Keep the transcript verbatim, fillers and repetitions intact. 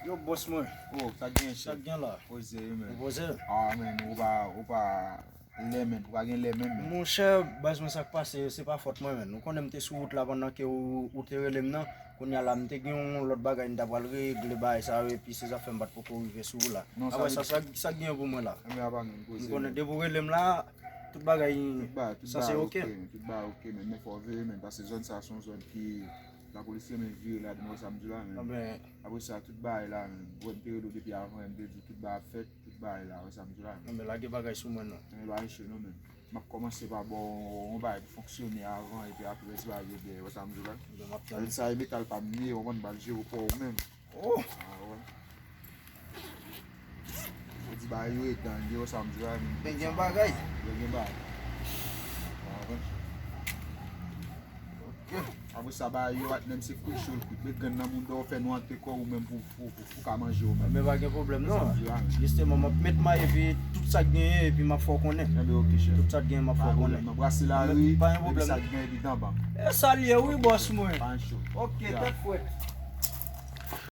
Yo, bòs mwen. Oh, sa k gen, chèf? Sa k gen la? Poze wi, men. Ou poze? Ah, men, ou pa, ou pa lè, men. Ou pa gen lè, men, men. Monchè, baz mwen, sa k pase, se pa fòt mwen, men. Ou konnen m te sou wout la pandan ke ou, ou te rele m nan. Kounye a la, m te gen yon lòt bagay m ta pral regle bagay sa yo, epi se zafè m pa t poko rive sou ou la. Non, sa Apre vle sa, sa, sa k gen pou mwen la? Anben, apa, men, poze. M konnen depi ou rele m la, tout bagay Tout ba, tout sanse ba oke. Tout ba oke, men, men fò veye, men, paske zòn sa se yon zòn ki lapolis renmen vire ladan, wè sa m di la, men. Anben, Apre sa, tout bagay la, men, wè m te rele w depi avan, m te di tout bagay ap fèt, tout bagay la, wè sa m di la, men. anben, lage bagay sou mwen non. Men pa enche non, men. M ap kòmanse pa ba w yon bagay pou fonksyone avan, epi apre rès bagay yo dèyè, wè sa m di la. Anben, m ap Lè tann. sa e metal pa m ye, ou konprann, m pral jere w pa w menm. Oh! Ah, wè. Ou di bagay yo etan, li, wè sa m di la, men. Men gen bagay. Yo gen bagay. Ah, wè. Apre sa, bagay yo, patnè m, se kout cho l kout. Met grenn nan mouda w, fè nou antre kò ou menm pou, pou, pou, pou ka manje ou menm. Men pa gen pwoblèm Sa m non. di la, men. Jisteman, m ap met may epi tout sa k genyen epi m ap fè w konnen. Enben, oke, chèf. Tout sa k genyen m ap fè Pa w gen konnen. pwoblèm, non. Brase lari, Men pa gen epi pwoblèm. Sa k gen, epi danban. E sa l ye wi, bòs mwen. Pa gen cho. Oke, Ya. Tèt frèt.